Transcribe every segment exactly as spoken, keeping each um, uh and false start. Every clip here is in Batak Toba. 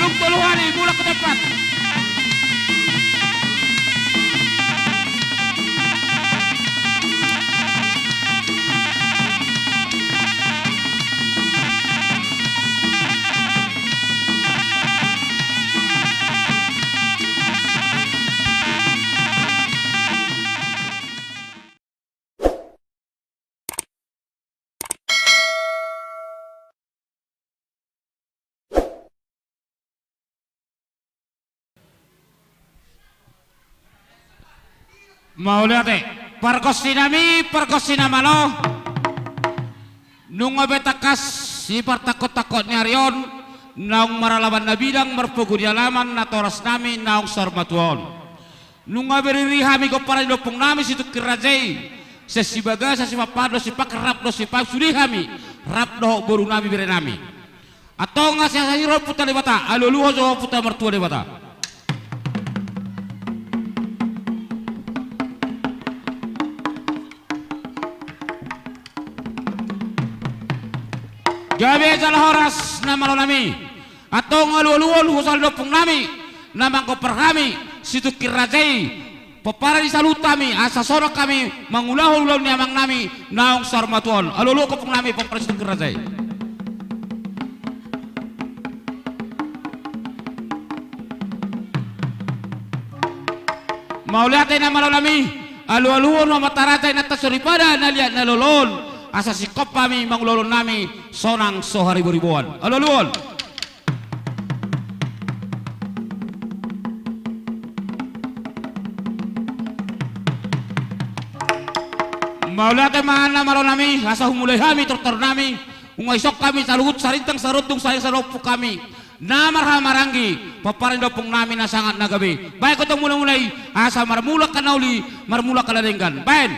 Tolu hali, mulak tu tempat. Mauliate, pargonsi nami, pargonsi na malo. Nunga be tangkas sipartangkot-tangkot ni ari on, naung maralaman na bidang marpogu ni alaman natoras nami naung saur matua on. Nunga be riri hami gomparan ni ompung nami situngkir raja i, sian sibagasan, sipampahan dohot sipangkir, rap dohot sipauk sude hami, rap dohot boru nami, bere nami. Antong asa siro Ompunta Debata, alualuhon jo Ompunta Martua Debata. Gabe jala horas na malo nami. Antong alualuhon husahali ompung nami na manggompar hami situngkir raja i, pomparan ni saluhut hami, asa sonang hami mangulahon ulaon ni amang nami naung saur matua on. Alualuhon ompung nami pomparan situngkir raja i. Mauliate na malo nami, alualuhon ma amanta raja, inanta soripada na liat na lolo on, asa singkop hami mangula ulaon nami sonang so hariboriboan. Alualuhon. Mauliate ma na malo nami, asa humulai hami tortor nami, nunga isok hami saluhut, sarintang sarondung, sae salompuk hami na marhahamaranggi, pomparan ni ompung nami na sangap na gabe. Baen gotong mulamula i, asa marmula angka na uli, marmula angka na denggan. Baen.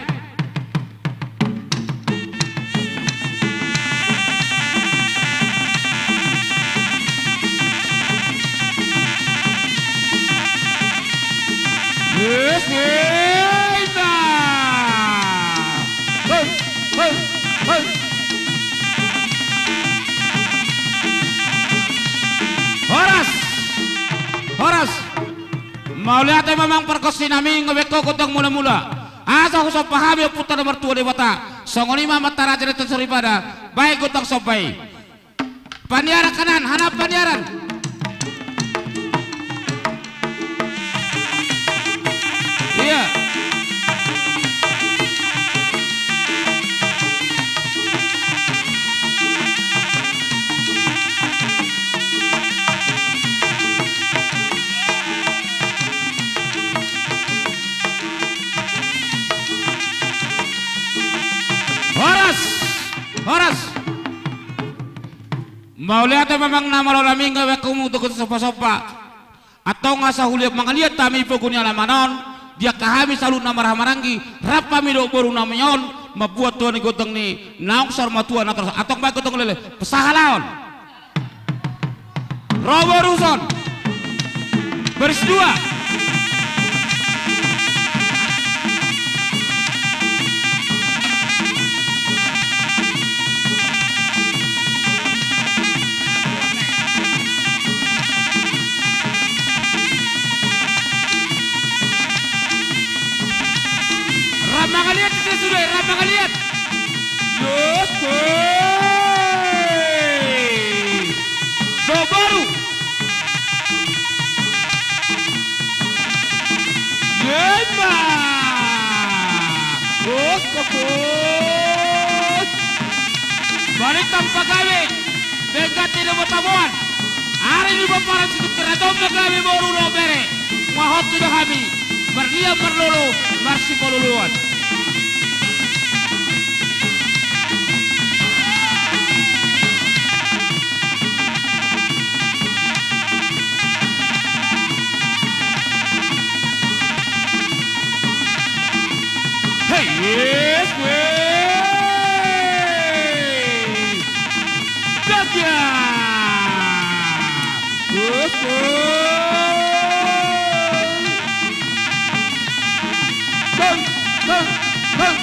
Yes, yes, nah. Hei, hei, hei. Horas. Horas. Mauliate ma amang pargonsi nami, nunga be ho gotong mulamula. Asa husomba hami Ompunta na Martua Debata. Songon i ma amanta raja, inanta soripada. Baen gotong somba i. Paniaran kanan, hanan paniaran. Iya. Horas! Horas! Mauliate ma amang na malo nami, nunga be ho gotong somba-somba. Antong asa huliat mangaliat hami pogu ni alaman on, di angka hami saluhut na marhahamaranggi, rap hami dohot boru nami on, mambuat tua ni gondang ni naung saur matua natoras. Antong baen gotong lele, pesahalaon. Ro boru son. Baris dua. Rap mangaliat, sude, sude, rap mangaliat. Yes, wey. Dohot boru. Yes, ma. Bos, bos, bos. Balik tampak kami. Denggan tino botaboan. Ari ni pomparan situngkir raja on ma gabe boru dohot bere. Nunga hot do hami. Marliat marlolo, marsipaloloan. Hei, yes, wey. Gagia. Bos, bos. Bang, bang, bang.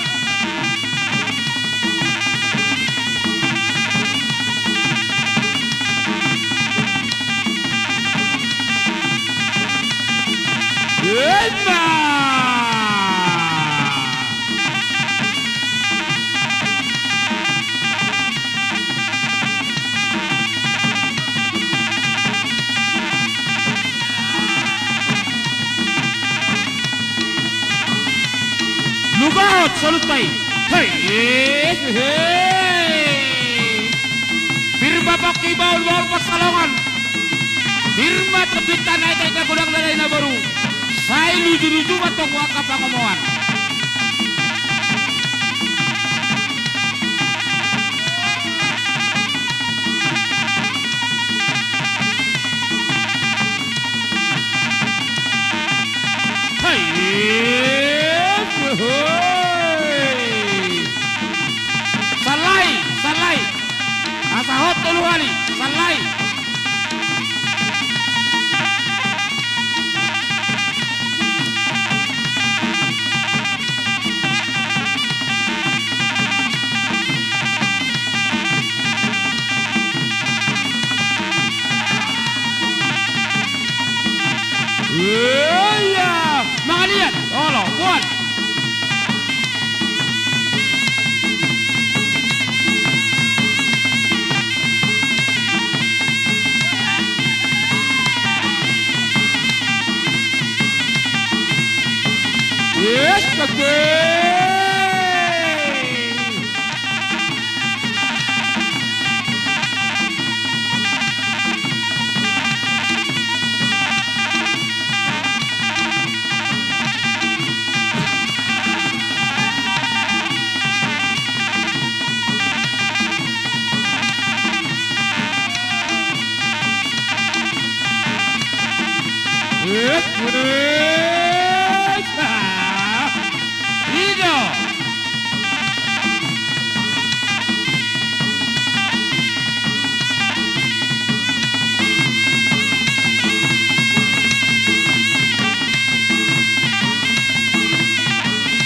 Emma! Lubaon saluhutna i. Hei, hei. Pir ma pongki bahul-bahul pansalongan. Pir ma tondinta na etek na godang na dainang boru. Sai luju-luju ma tong angka pangomoan. Hei! Sallai, sallai. Asa hot tolu hali, sallai. Iya, mangaliat, olo, buat. Yes, bagus. I do.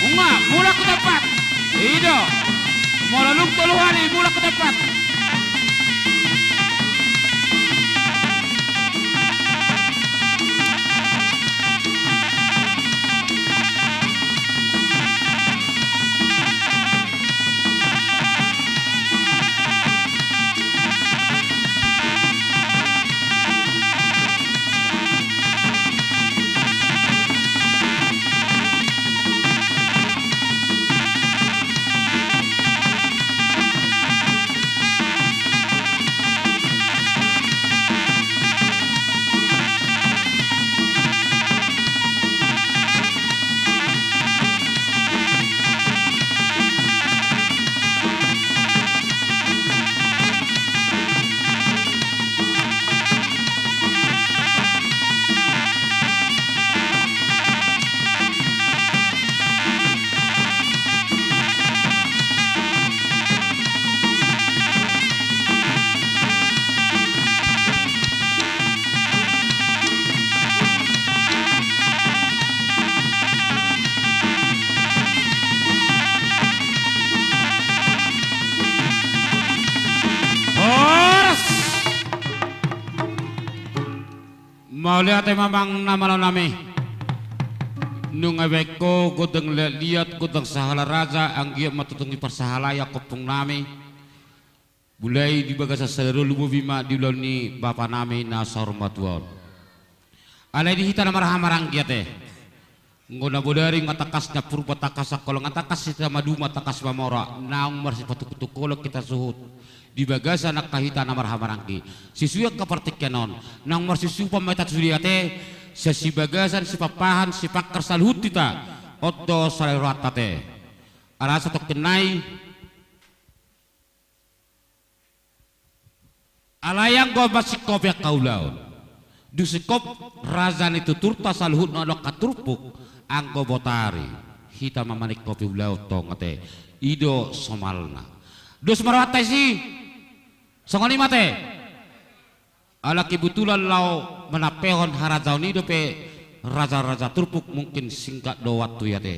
Nunga, mulak tu tempat. I do. Molo dung tolu hali, mulak tu tempat. Horas. Mauliate ma amang na malo nami. Nunga baen ho gondang liat-liat, gondang sahala raja, anggiat ma tutu diparsahalai angka ompung nami. Mulai di bagasan sadari on lumobi ma di ulaon ni bapa nami na saur matua on. Alai di hita na marhaha maranggi ate. Anggo na bodari nga tangkas na purba, tangkas angka holong, tangkas hita maduma, tangkas mamora, naung marsipatukutuk holong hita suhut. Di bagasan angka hita na marhaha maranggi. Sisuhi angka partingkian on. Naung marsusupan ma hita sude ate. Sian sibagasan, sipampahan, sipangkar saluhut hita. On do salai rohanta ate. Ala satongkin nai. Alai anggo mansingkopi angka ulaon. Dung singkop raja ni tuturta saluhutna adong angka turpuk, anggo botari, hita ma maningkopi ulaon tong ate. I do somalna. Dos ma rohanta disi. Songon i ma ate. Ala kebetulan laho manampehon harajaon i dope raja-raja turpuk, mungkin singkat do waktu i ate.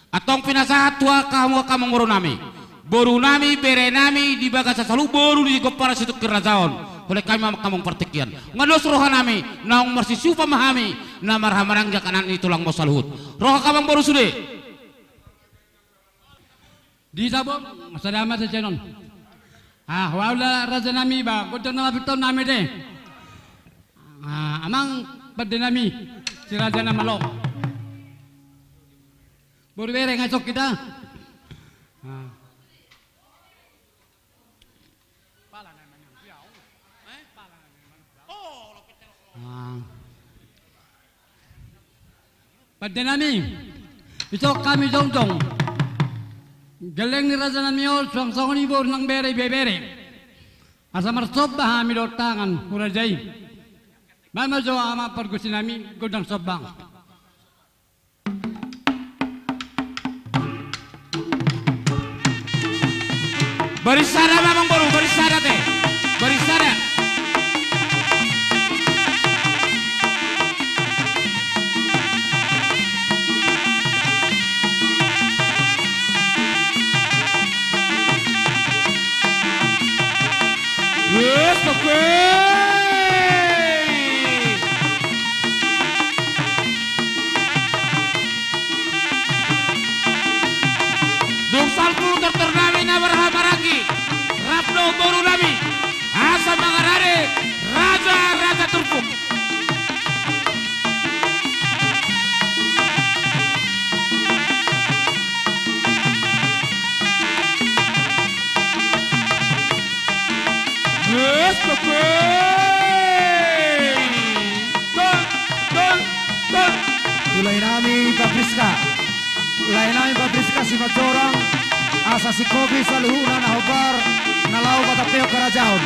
Antong pinasahat tu hamu angka amangboru nami, boru nami, bere nami, di bagasan saluhut boru di gomparan situngkir raja on. Holan hami ma amang partingkian. Nga dos rohanami, naung marsisupa ma hami, na marhahamaranggi angka anak ni tulangmu saluhut. Roha amang boru sude. Di Sabon, sada ma sian on. Ah, ulaon rajanami ba, godang nama pintor nami de. Ah, amang pandenami, si Raja Namalom. Boru Bere nga isok hita. Ah. Ah. Pandenami, isok hami jongjong. Gelleng ni rajanami on, suang songon i boru nang bere, ibebere. Asa marsomba hami dohot tangan tu raja i. Baen ma jo amang pargonsinami, gondang somba. Baris sada ma amang boru, baris sada te. Baris sada. Yes, oke. Dung salpu tortor nami na marhahamaranggi, rap do boru nami, asa mangarade raja, raja turpuk. Yes, oke. Tol, tol, tol. Tu lae nami Papriska. Lae nami Papriska Simanjorang. Asa singkopi saluhutna na hombar na laho matampehon harajaon.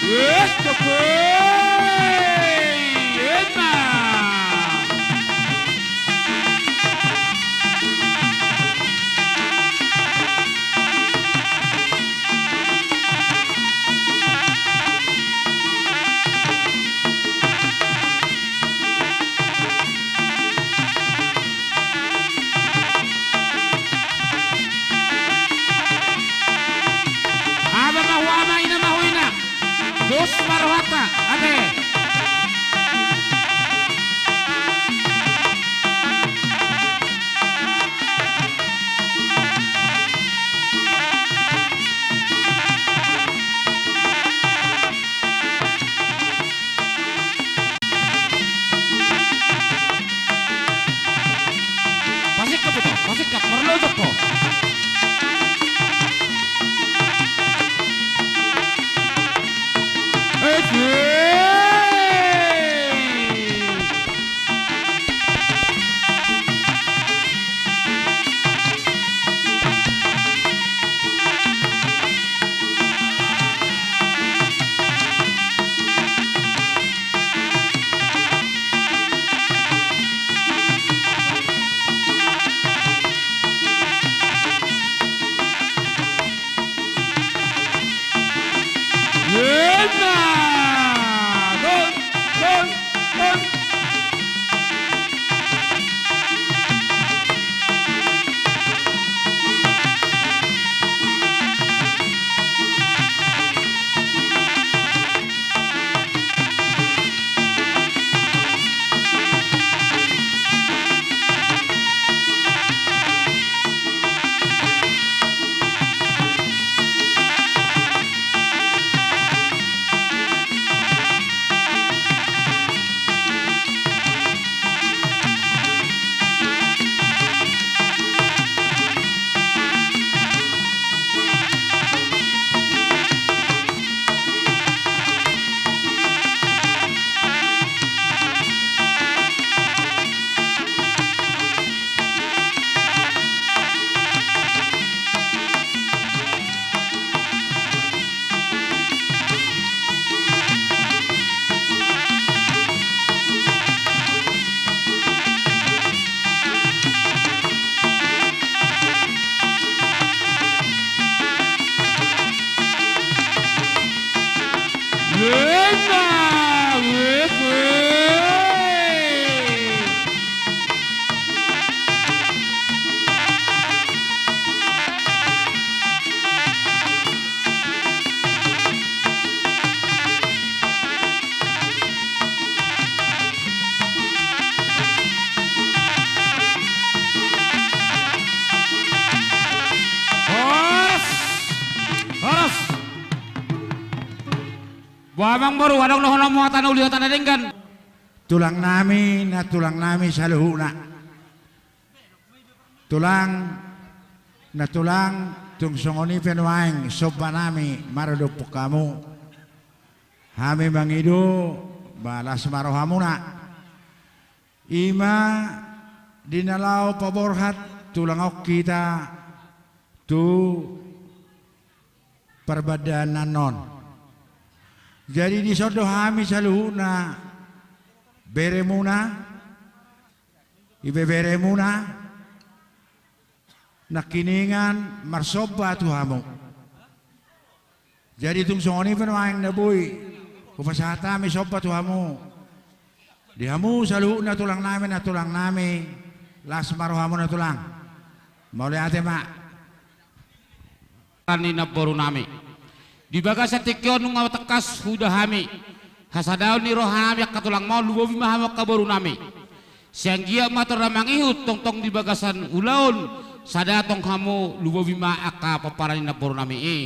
Yes, oke. Emma. Ama ma hu ama, ina ma hu ina. Dos ma rohanta, ate. Pasingkop ito, pasingkop, marlojong ho. Boha, amangboru, adong dohononmu hata na uli, hata na denggan? Tulang nami, nantulang nami saluhutna. Tulang, nantulang, tung songon i pe nuaeng somba nami maradophon hamu. Hami mangido, ba las ma rohamuna. I ma di na laho paborhat tulang on hita tu parbandaan on. Jadi dison do hami saluhutna beremuna, ibeberemuna, nangkiningan marsomba tu hamu. Jadi tung songon i pe nuaeng na boi hupasahat hami somba tu hamu. Di hamu saluhutna tulang nami, nantulang nami, las ma rohamuna tulang. Mauliate ma. Ni namboru nami. Di bagasan tingki on nunga tangkas huida hami hasadaon ni roha nami angka tulang ma on, lumobi ma hamu angka boru nami. Sai anggiat ma torang mangihut tongtong di bagasan ulaon, sada tong hamu, lumobi ma angka pomparan ni namboru nami i.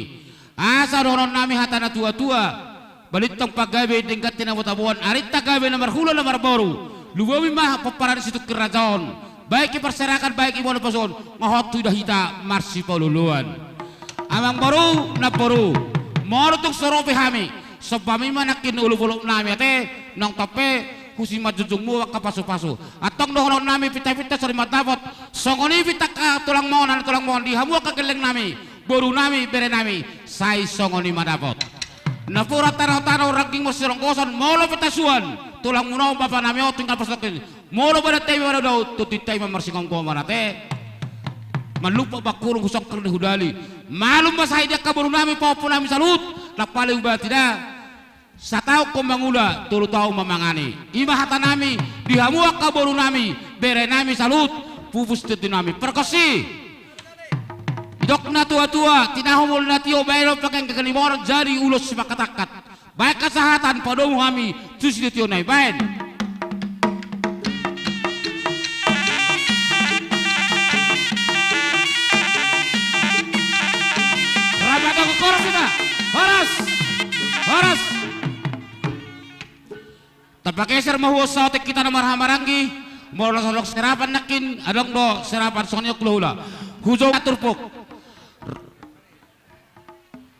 Asa dohonon nami hata na tuatua: Balintang panggabean, denggan tinabotaboan, arinta gabe na marhula na marboru. Lumobi ma pomparan ni situngkir raja on, baik i parserakan, baik i molo poso on, nga hot huida hita marsipaolooloan. Amangboru, namboru, molo tung so ro pe hami, sombami ma nangkin olopolop nami ate, naung tong pe husi manjujungmu angka pasupasu. Antong dohonon nami pintapinta sori mandapot, songon i pe angka tulang ma on, nantulang ma on, di hamu angka gelleng nami, boru nami, bere nami, sai songon i ma dapot. Napuran tanotano, rangging marsironggoson, molo pe tasuan tulangmuna on, bapa nami on, tinggal pasangkin. Molo badan ta i ma madaodao, tontinta i ma marsigomgoman ate. Manlumpat bangkurung, husongkir ni hudali. Malum ma sahat di angka boru nami, pahompu nami saluhut, na paling bati da. Sataon ma mangula, tolu taon ma mangani. I ma hata nami di hamu angka boru nami, bere nami saluhut, pupus tintu nami. Pargonsi. Didok na tuatua: Tinahu molo na tio, baen on pangkengkengan ni mor, jadi ulos sipangkatangkat. Baen hasahatan, padomu hami tu sitiotio nami. Baen. Rap ma tong, horas hita. Horas. Horas. Tapageser ma huhut saotik hita na marhahamaranggi. Molo na so adong serapan nangkin, adong do serapan songon i, hulahula. Hujou turpuk.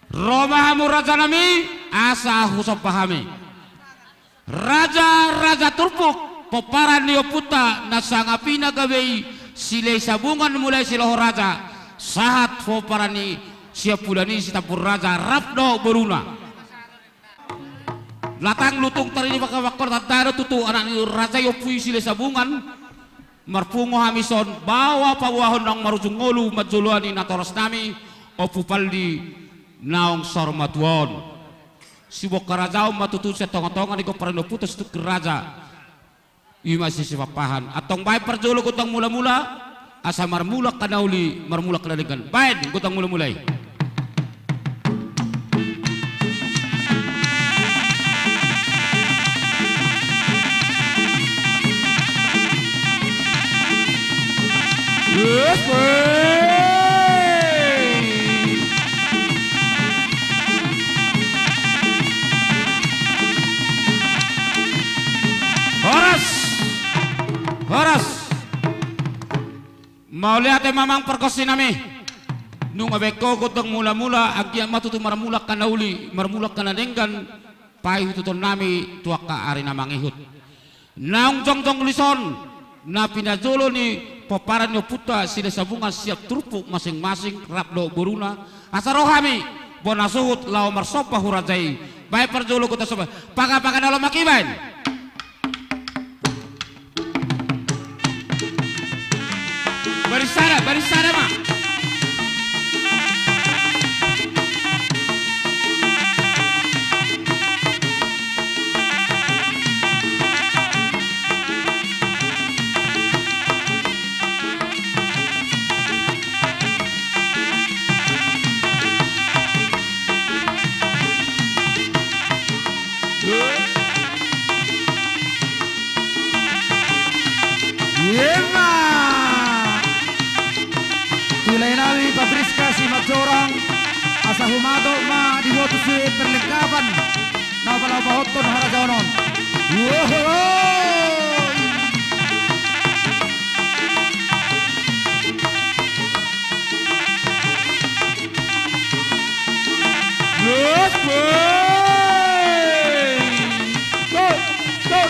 Ro ma hamu raja nami, asa husomba hami. Raja, raja turpuk, pomparan ni ompunta na sangapina gabe i, Silahisabungan, mulai Siloho Raja sahat pomparan ni Siampudan i, Sitampul Raja rap dohot boruna. Latang lutung, tar ni bangka bangkor, tanda do tutu anak ni raja i, ompu i, Silahisabungan. Marpungu hami son, baoa paboahon naung marujung ngolu, manjoloani natoras nami, Ompu Paldi naung saur matua on. Sibongka raja on ma tutu sian tongatonga ni pomparan ni ompunta situngkir raja. I ma si Sipapahan. Antong baen parjolo gondang mulamula, asa marmula angka na uli, marmula angka na denggan. Baen gondang mulamula i. Horas. Horas. Mauliate ma amang pargonsi nami. Nunga baen ho gondang mulamula, anggiat ma tutu marmula angka na uli, marmula angka na denggan, paihutihut nami tu angka ari na mangihut. Naung jongjong dison na pinajolo ni pomparan ni ompunta Silahisabungan sian turpuk masing-masing rap dohot boruna, asa ro hami bona suhut laho marsomba tu raja i. Baen parjolo gondang somba. Paga-paga na lomak i baen. Baris sada, baris sada ma. Ima. Tu lae nami Patriska Simanjorang, asa humatop ma di ho tu sude perlengkapan. Apala pahothon harajaon on. Woho! Yes, boy! Go! Go!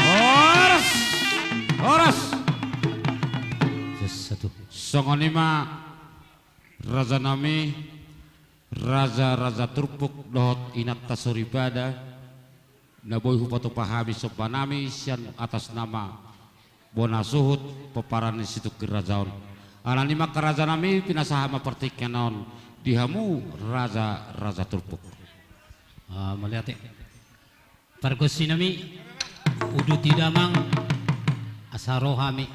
Horas! Horas! Satu. Songon i ma rajanami, raja-raja turpuk dohot inanta soripada, na boi hupatupa hami sombanami sian atas nama bona suhut pomparan ni situngkir raja on. Alani i ma angka rajanami, pinasahat ma partingkian on di hamu raja-raja turpuk. Ah, mauliate. Pargonsinami, uduti damang, asa ro hami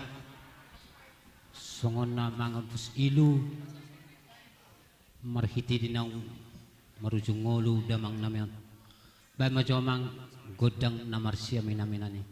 songon na mangalus ilu, marhite di naung marujung ngolu damangnami on. Baen ma jo amang gondang na marsiaminaminan i.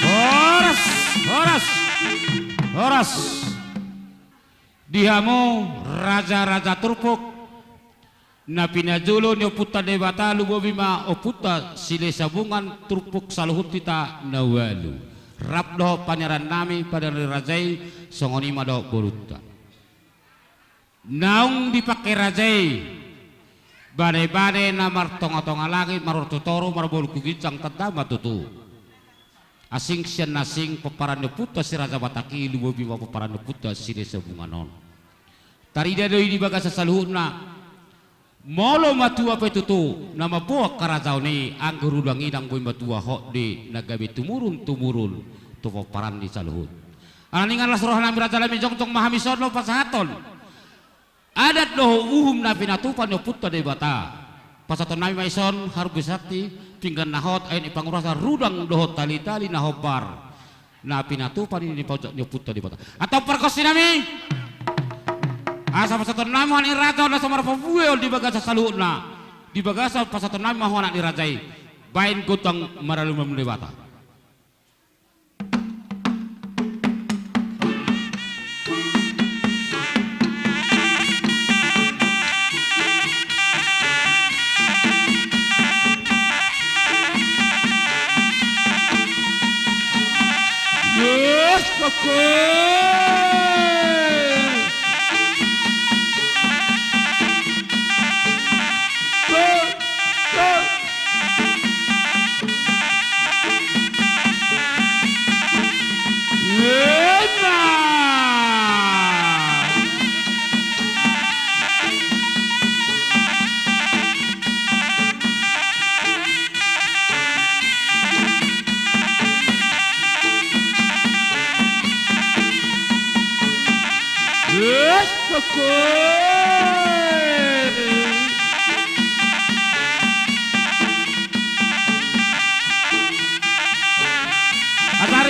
Horas, horas, horas. Di hamu raja-raja turpuk na pinajolo ni Ompunta Debata, lumobi ma Ompunta Silesabungan, turpuk saluhut hita na ualu. Rap dohot paniaran nami pada ni raja i, songon i ma dohot borunta. Naung dipangke raja i bane-bane na martonga-tonga langit, marortotoru, marbulung ginjang, tanda ma tutu. Asing sian na asing pomparan ni ompunta si Raja Batak i, lumobi ma pomparan ni ompunta Silesabungan on. Tarida do i di bagasan saluhutna. Molo matua pe tutu na mamboan harajaon i, anggo rudang i ndang boi matua hot di na gabe tumurun-tumurun tu pomparan ni saluhut. Ala ni i, las roha nami raja nami, jongjong ma hami songon pasahathon adat dohot uhum na pinatupa ni Ompunta Debata. Pasahaton nami ma ison harbue santi, pinggan na hot, aek ni pangurasan, rudang dohot tali-tali na hombar na pinatupa ni, ni paunjak ni Ompunta Debata. Antong pargonsi nami, asa pasahaton nami ma anak ni raja on na so marparbue on di bagasan saluhutna. Di bagasan pasahaton nami ma anak ni raja i, baen gondang maralumalumu Debata. Atari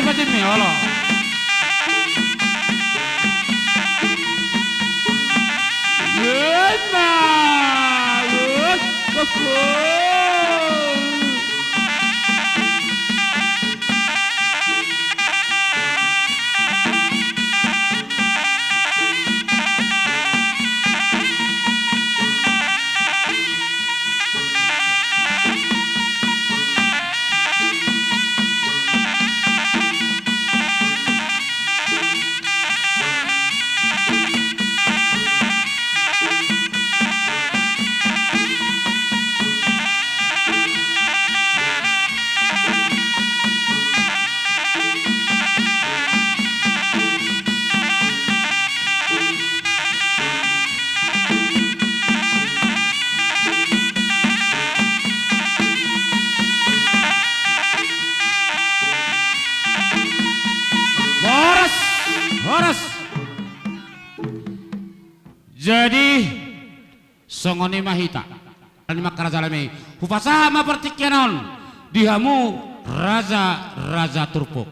pacimmi, olo. Woi, ma, woi, woi. Horas, horas. Jadi, songon i ma hita. Ni ma raja nami, hupasahat ma partingkian on di hamu raja-raja turpuk.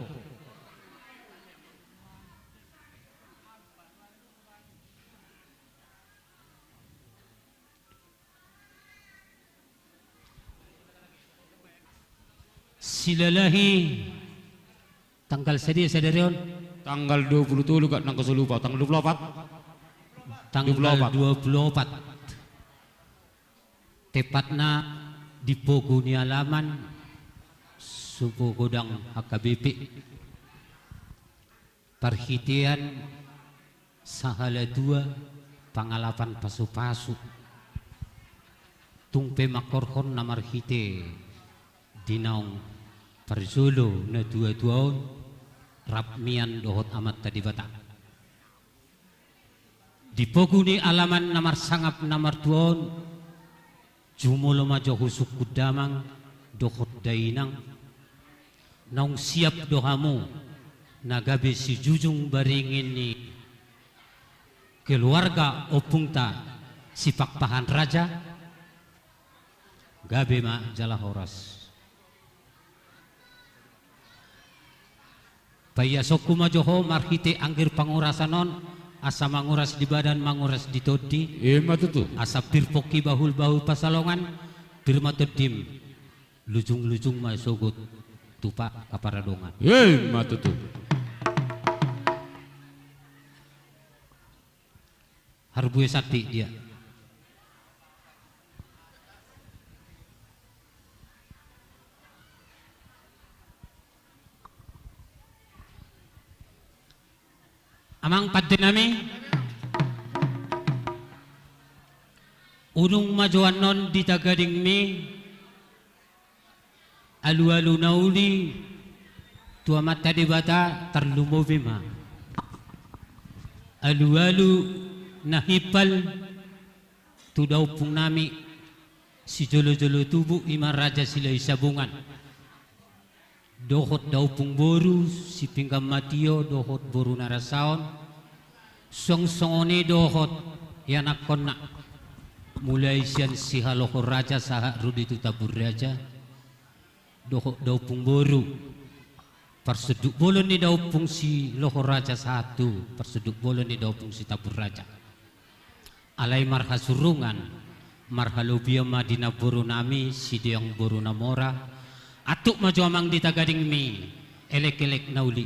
Silalahi tanggal sadia sadari on? Tanggal dua pulu tolu, gat nang so lupa. Tanggal dua pulu opat? Tanggal dua pulu opat. Dua pulu opat. Tepatna di pogu ni alaman, supo godang H K B P. Parhitean sahala tua pangalapan pasupasu. Tung pe manghorhon na marhite di naung parjolo na tuatua on, rap mian dohot Amanta Debata. Di pogu ni alaman na marsangap na martua on, jumolo ma jo husungkun damang dohot dainang. Naung siap do hamu na gabe sijujung baringin ni keluarga ompungta Sipakpahan Raja? Gabe ma jala horas. Paiasonku ma jo ho marhite angger pangorasan on, asa mangoras di badan, mangoras di tondi. Ima tutu. Asa pir pongki, bahulbahul pansalongan, pir ma tondim, lujunglujung ma sogot tu pa-, kaparadongan. Ima tutu. Harbue sati dia. Amang pande nami, unung ma jo annon di tagadingmi, alualu na uli tu Amanta Debata, tarlumobi ma alualu na himpal tu daompung nami sijolojolo tubu, ima Raja Silahisabungan, dohot daompung boru Sipinggan Matio dohot boru Narasaon, suang songon i dohot ianakkonna, mulai sian Sihaloho Raja sahat ro di tu Tambun Raja, dohot daompung boru, parsonduk bolon ni daompung Siloho Raja sahat tu parsonduk bolon ni daompung Sitambun Raja. Alai marhasurungan, marhalobian ma di namboru nami Sideong boru Namora. Antuk ma jo amang di tagadingmi, elekelek na uli.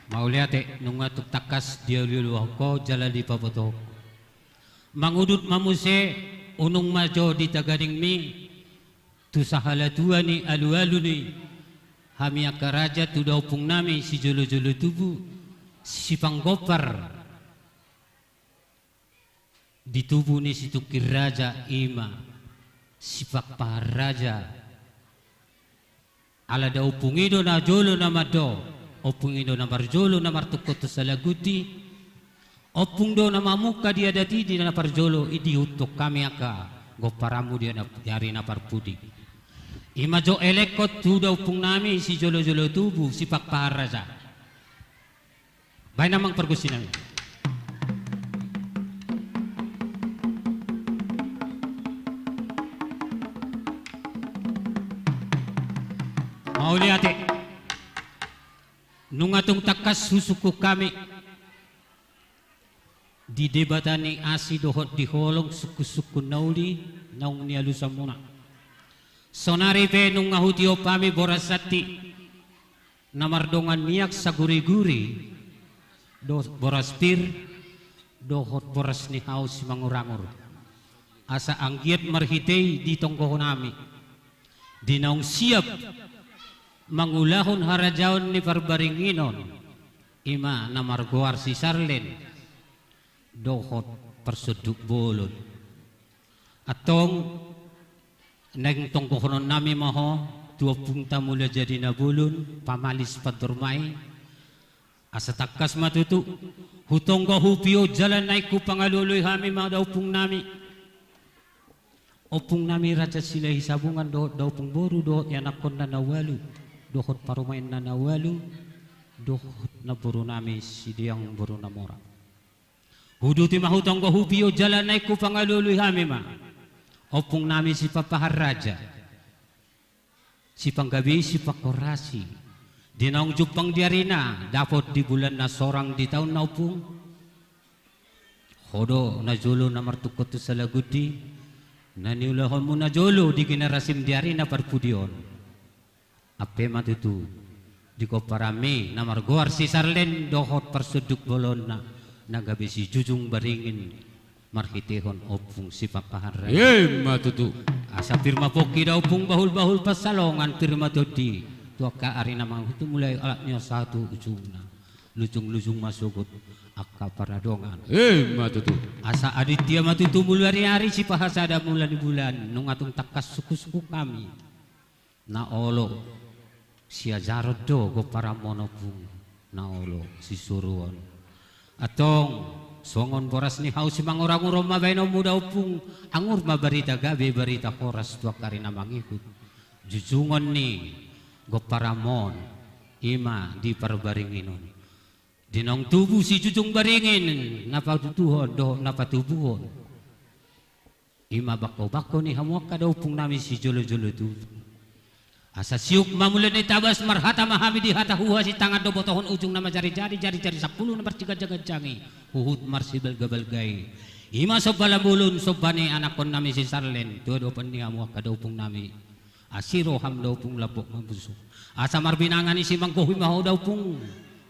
Mauliate, nunga tung tangkas dialualuhon ho jala dipabotohon ho. Mangudut ma muse, unung ma jo di tagadingmi, tu sahala tua ni alualu ni hami angka raja, tu daompung nami sijolojolo tubu, Sipanggompar. Di tubu ni Situngkir Raja, ima Sipakpahan Raja. Ala daompung i do na jolo na mandok, ompung i do na parjolo na martungkot tu salagundi, ompung do na mamungka di adat i di na parjolo, i diihuthon hami angka gomparanmu di ari na parpudi. I ma jo elekhon tu da ompung nami sijolo-jolo tubu, Sipakpahan Raja. Baen amang pargonsi nami. Mauliate. Nunga tung tangkas husungkun hami di Debata ni asi dohot di holong sungkun-sungkun na uli naung nialusanmuna. Sonari pe nunga hutiop hami boras santi na mardongan miak saguri-guri, dohot boras pir, dohot boras ni hau simangur-angur. Asa anggiat marhite i ditonggohon hami di naung siap mangulahon harajaon ni parbaringinon, i ma na margoar si Sarlen dohot parsonduk bolon. Antong, naeng tonggohonon nami ma ho tu ompungta Mulajadi Nabolon, pamalis pandorma i, asa tangkas ma tutu hutonggo hupio jala naeng hupangalualui hami ma da ompung nami. Ompung nami Raja Silahi Sabungan dohot da ompung boru dohot ianakhonna na ualu, dohot parumaenna na ualu, dohot namboru nami Sideang boru Namora. Huduti ma hutonggo hupio jala naeng hupangalualui hami ma ompung nami Sipakpahan Raja, sipanggabe, sipanghoras i, di naung jumpang di arina, dapot di bulan na sorang di taon na ompung. Ho do najolo na martungkot tu salagundi, na niulahonmu najolo di generasim di ari na parpudi on. Ampe ma tutu di gomparanmi na margoar si Sarlen dohot parsonduk bolonna na gabe sijujung baringin marhitehon ompung Sipakpahan Raja. I ma tutu. Asa pir ma pongki da ompung, bahul-bahul pansalongan, pir ma tondi tu angka ari na mangihut, mulai alap ni on sahat tu ujungna. Lujung-lujung ma sogot angka paradongan. I ma tutu. Asa adintia ma tutu mula ni ari, sipahasada mula ni bulan, nunga tung tangkas sungkun-sungkun hami. Na olo siajaron do gomparanmon ompung, na olo sisuruon. Antong, songon boras ni hau simangur-angur on ma baenonmu da ompung, angur ma barita gabe, barita horas tu angka ari na mangihut. Jujungon ni gomparanmon, i ma di parbaringin on. Di naung tubu sijujung baringin, na patutuhon dohot na patubuhon. I ma bangko-bangko ni hamu angka da ompung nami sijolo-jolo tubu. Asa siuk ma mula ni tabas, marhata ma hami di hata huhut, sintangan do botohon, ujungna ma jari-jari, jari-jari sampulu na marsiganjang-ganjang i, huhut marsibalga-balga i. I ma somba na bolon, somba ni anakhon nami si Sarlen, tu adopan ni hamu angka da ompung nami. Asi roham da ompung, lambok ma musum. Asa marbinanga ni simanggohi ma ho da ompung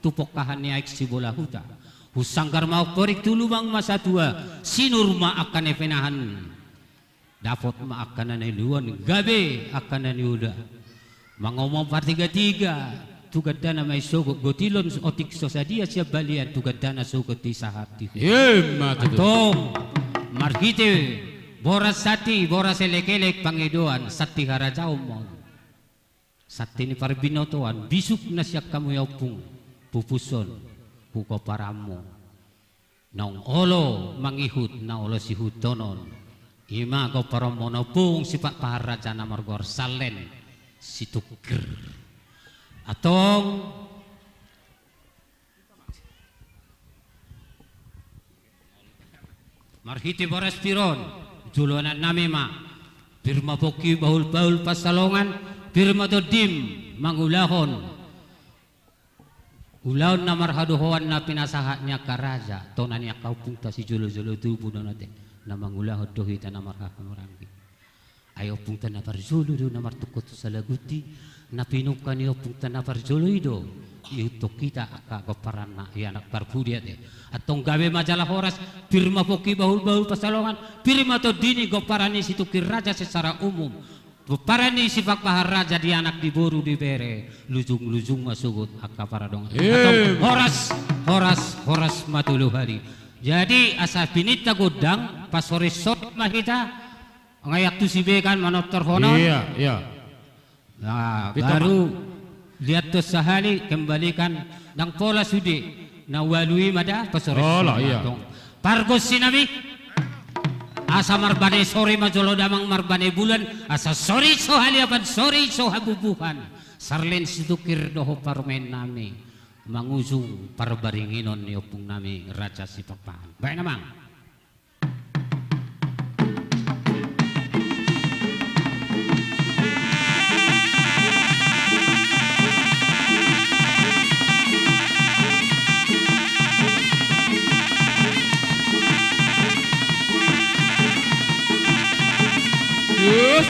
tu pongkahan ni aek sibola huta. Hunsanggar ma horik tu lubang ma satua, sinur ma angka na pinahan. Dapot ma angka na niuluan, gabe angka na niula. Mangomong partiga-tiga, tu gandana ma i sogot, gotilon otik so sadia sian balian, tu gandana sogot i sahat di huta. I ma tutu. Antong, marhite boras santi, boras elek-elek pangidoan, santi harajaon ma on. Santi ni parbinotoan, bisuk na sian hamu i ompung, pupushon tu gomparanmu. Naung olo mangihut, na olo siihuthon on. I ma gomparanmon ompung Sipakpahan Raja na margoar Sarlen Situngkir. Antong, marhite boras pir on, joloan nami ma, pir ma pongki, bahul-bahul pansalongan, pir ma tondim mangulahon ulaon na marhadohoan na pinasahat ni angka raja, tona ni angka ompungta sijolo-jolo tubu, na mangulahon do hita na marhahamaranggi. Ai ompungta na parjolo do na martungkot tu salagundi, na pinungka ni ompungta na parjolo i do ihuthon hita angka gomparanna, i anak parpudi ate. Antong gabe ma jala horas, pir ma pongki, bahul-bahul pansalongan, pir ma tondi ni gomparan ni Situngkir Raja secara umum. Gomparan ni Sipakpahan Raja di anak, di boru, di bere, lujung-lujung ma sogot angka paradongan. Antong horas, horas, horas ma tolu hali. Jadi asa pininta gondang, pasorit-sorit ma hita. Nga i antusi be kan manortor honon. Iya, iya. Nah, baru liathon sahali, kembalikan, ndang pola sude. Na ualu i ma da pasorit-sorit. Pargonsi nami. Asa marbane sore ma jolo damang marbane bulan, asa sore so haliapan, sore so habubuhan. Sarlen situngkir dohot parumaen nami mangujung parbaringinon ni ompung nami Raja Sipakpahan. Baen amang. Yes,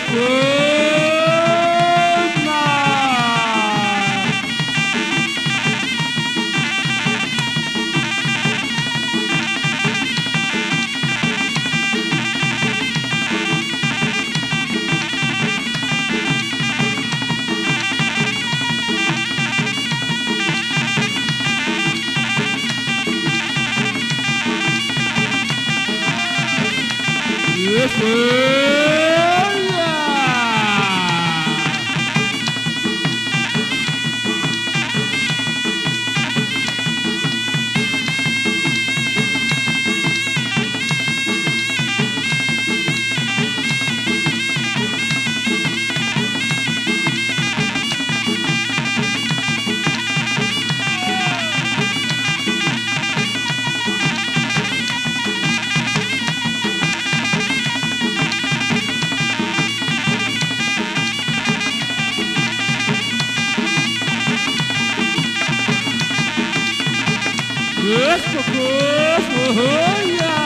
yes, man. Yes, of course. Oh, yeah.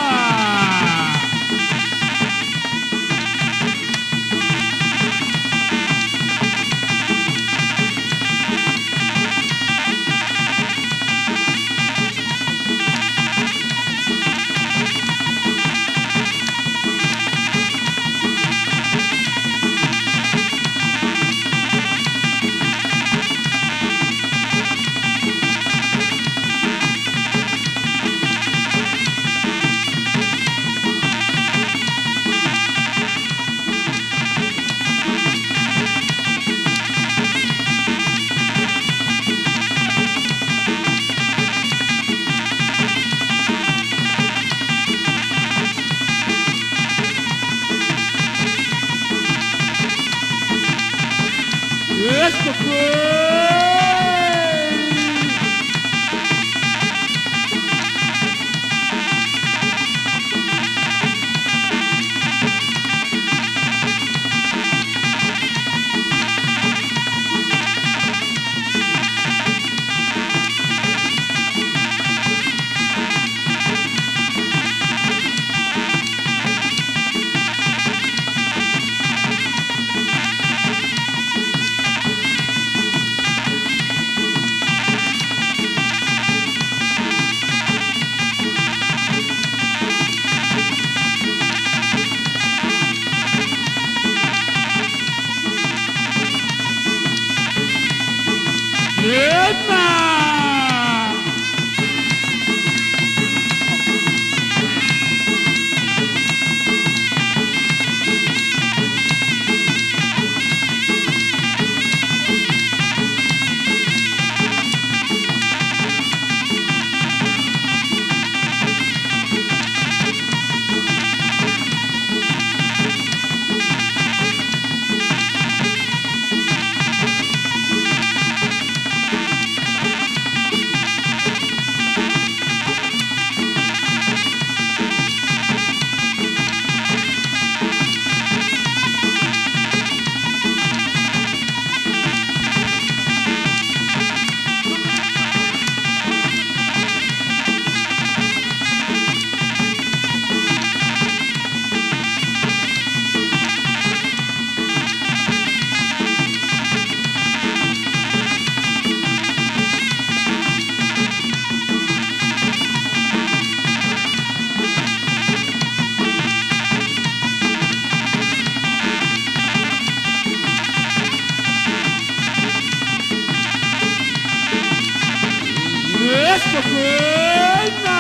Yes, pokokna.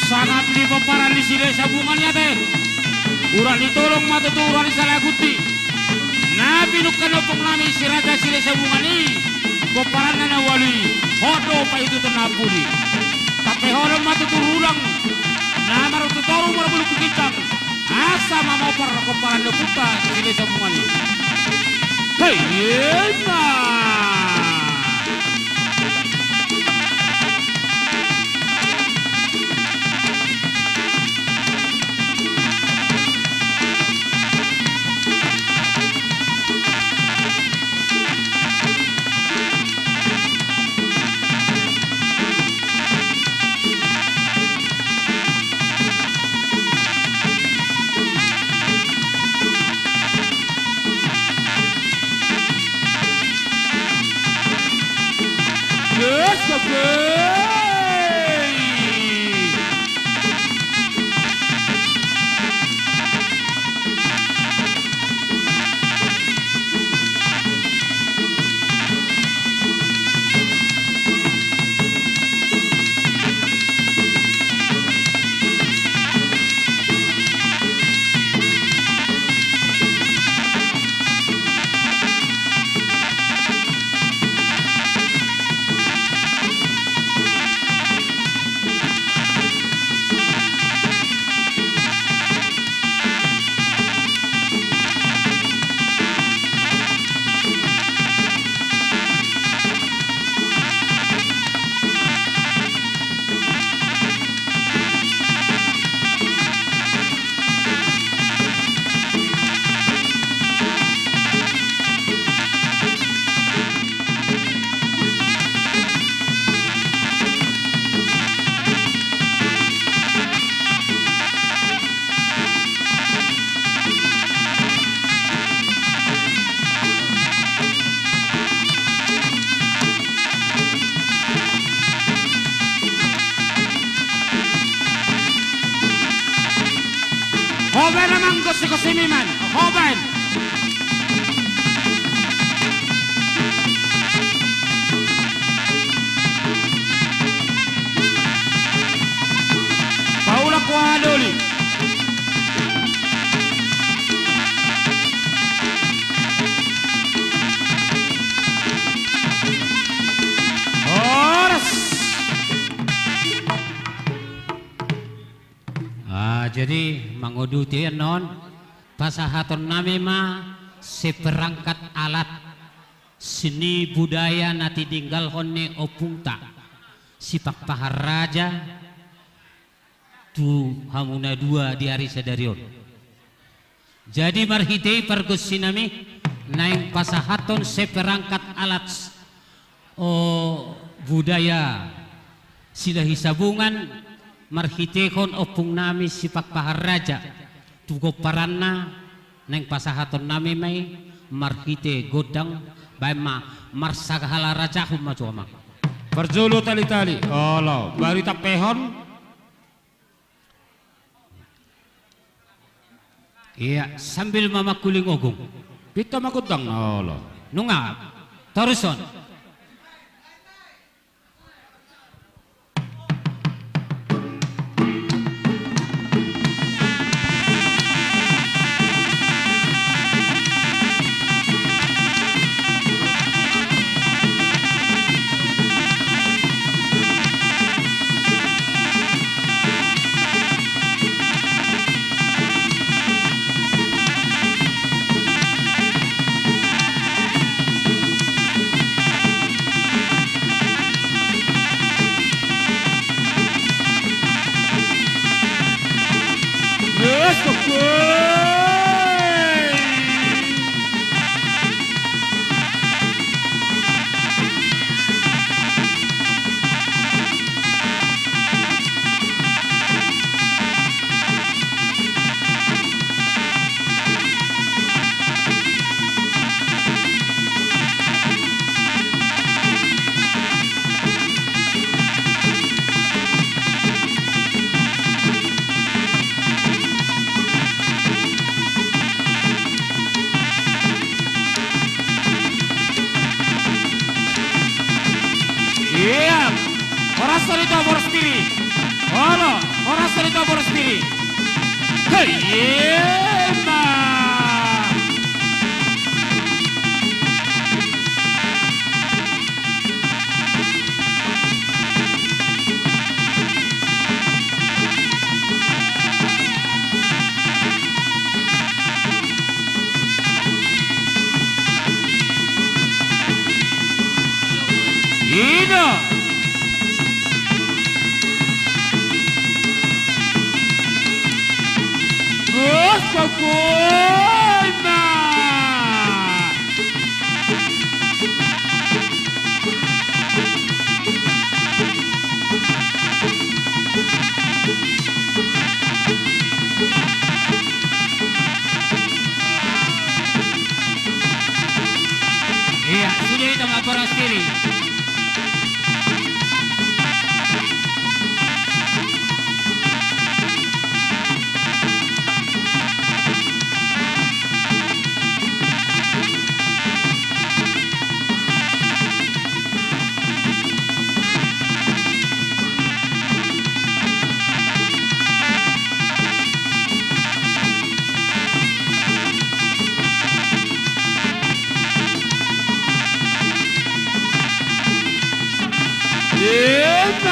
Sangap ni pomparan ni Silahisabungan i ate. Urat ni tolong ma tutu urat ni salagundi. Na pinungka ni ompung nami si Raja Silahisabungan i. Pomparanna na ualu i. Hot do paihutihut na ampuni. Tape hot do ma tutu rudang. Amar tu toru marbulu kukincang. Asa ma maopar komparan ni ompunta Silesa Bungani. Hei, ima. Yes, okay. Hoben amang, gosi-gosi niman, hoben. Paulak wa doli. Horas. Ah, jadi manguduti annon, pasahatonnami ma seperangkat alat seni budaya na tininggalhon ni ompungta Sipak Pahan Raja tu hamu na dua di ari sadari on. Jadi marhite i pargonsinami naeng pasahathon seperangkat alat, o, budaya Silahi Sabungan marhitehon ompungnami Sipak Pahan Raja tu gomparanna, naeng pasahatonnami ma i marhite gondang, baen ma marsagala rajahon ma jo amang. Parjolo tali-tali, olo, baru tampehon. Ia, sambil ma mangkuling ogung. Pinta ma gondang, olo. Nunga, torushon. Ia, horas do i tu boru sendiri. Olo, horas do i tu boru sendiri. Hei, ima. Bos, pokokna. Iya, sudah itu nggak boros diri. Enak.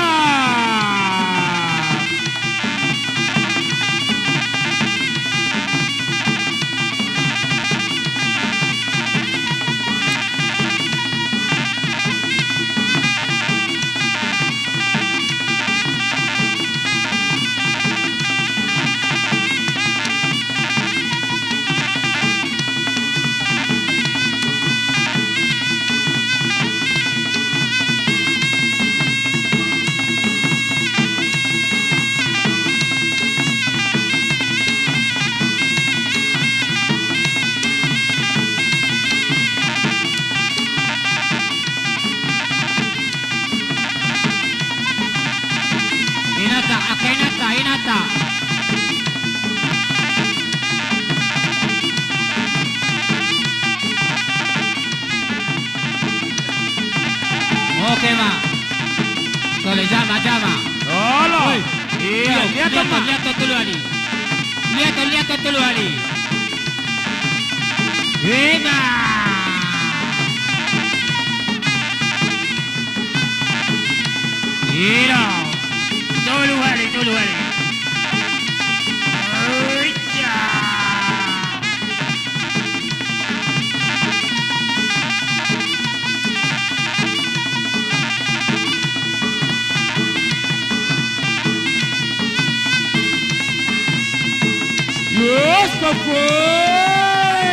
Inanta, angka inanta, inanta. Oke ma. Tole, jama, jama. Olo. Oi. Iya, lihat, lihat, Tama. Lihat, tolu ali. Lihat, lihat, tolu ali. Eba. Ira. Tolu ali, tolu ali. Oi, ja. Yes, the boy!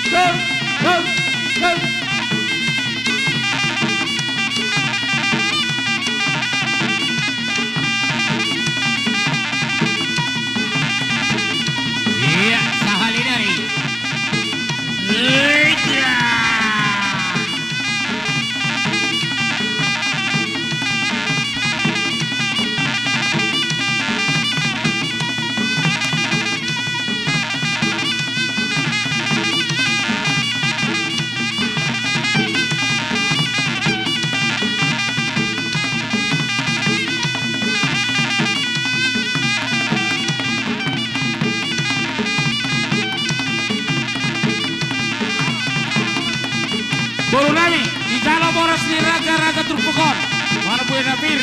Go, go, go! Iya, sahali nari. Iya. Boru nami, dijalo boras ni raja, raja turpuk on. Mana boru na pir.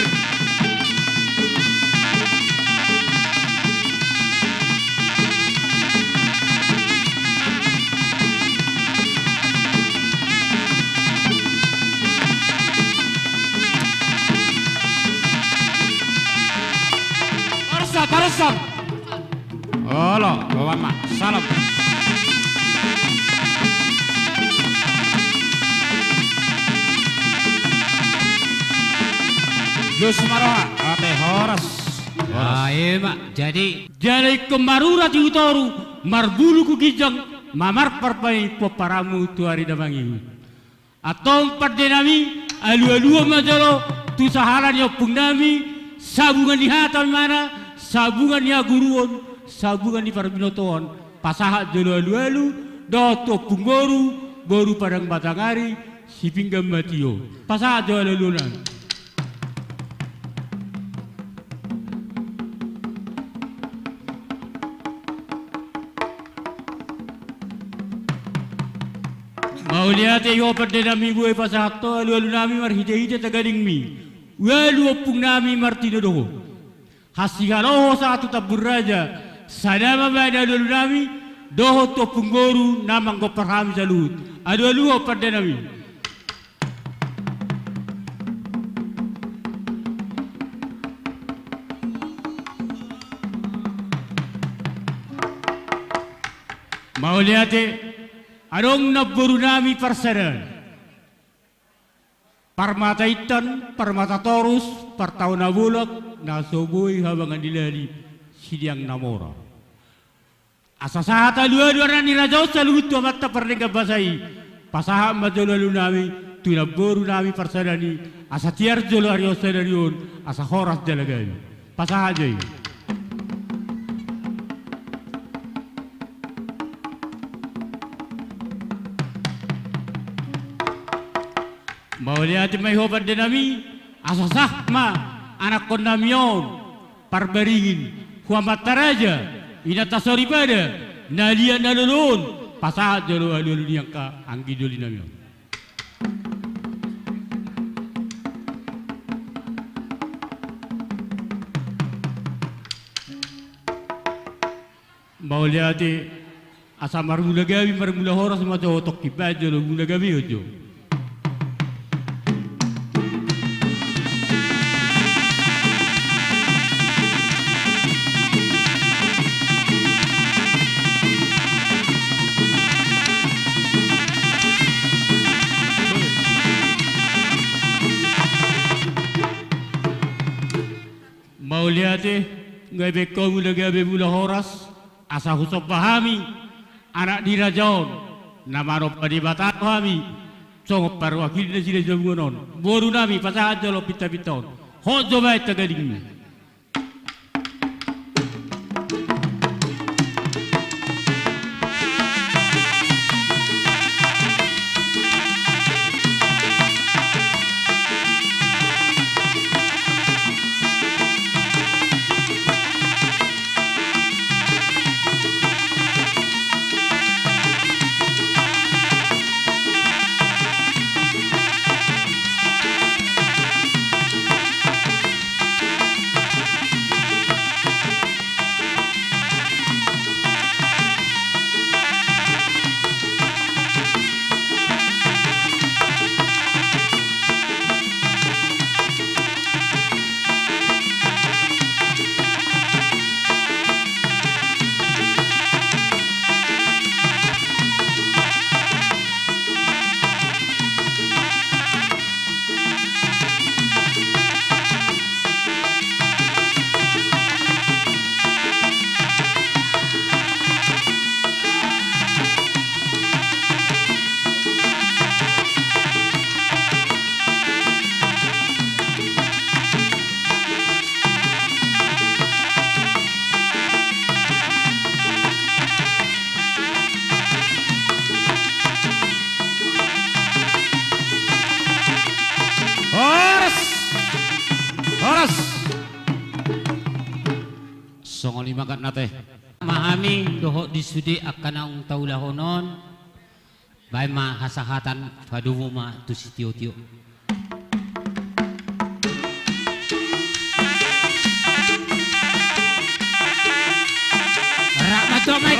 Parsa, parsa. Olo, bawa ma, salam. Los ma roha, ate horas. Horas. Ah, ima, jadi. Jala ingkon marurat i hu toru, marbulu hu ginjang, mamarpar ma i pomparanmu tu ari na mangihut. Antong pande nami, alualuhon ma jolo tu sahala ni ompung nami, sabungan ni hata ma na, sabungan ni haguruon, sabungan ni parbinotoan, pasahat jolo alualu, dohot tu ompung boru, boru Padang Batanghari, Sipinggan ma tio. Pasahat jolo alualuhon. Mauliate ho pande nami, boi pasahat ho alualu nami marhitehite tagalingmi. Ualu ompung nami martinodohon. Hasihaloho sahat tu tambun raja, sada ma bahen alualu nami, dohot tu ompung boru na manggompar hami saluhut. Alualu ho pande nami. Mauliate. Adong namboru nami parsadaan, parmata intan, parmata torus, partao na bolak, na so boi habangan ni lali, sideang na mora. Asa sahat alualu anak ni raja on saluhut tu amanta pardenggan basa i. Pasahat ma jolo alualu nami tu namboru nami parsadaan i, asa tiar jolo ari on sadari on, asa horas jala gabe. Pasahat jo i. Mauliate ma i ho pande nami. Asa sahat ma anakkon nami on parbaringin tu amanta raja, inanta soripada, na liat na lolo on. Pasahat jolo alualu ni angka anggi doli nami on. Mauliate. Asa marmula gabe marmula horas ma jo tongkin, baen jolo mula gabe on jo. Mauliate. Nunga dibaen ho mula gabe mula horas. Asa husomba hami anak ni raja on, na manomba Debata do hami songon parwakil nasida sian jabungan on. Boru nami, pasahat jolo pintapinta on. Hot jo baen tagalingmi. Horas. Horas. Songon i ma, angka na te. Ma hami dohot di sude angka naung taulahon on. Baen ma hasahatan, padomu ma tu sitiotio. Rap ma jo ma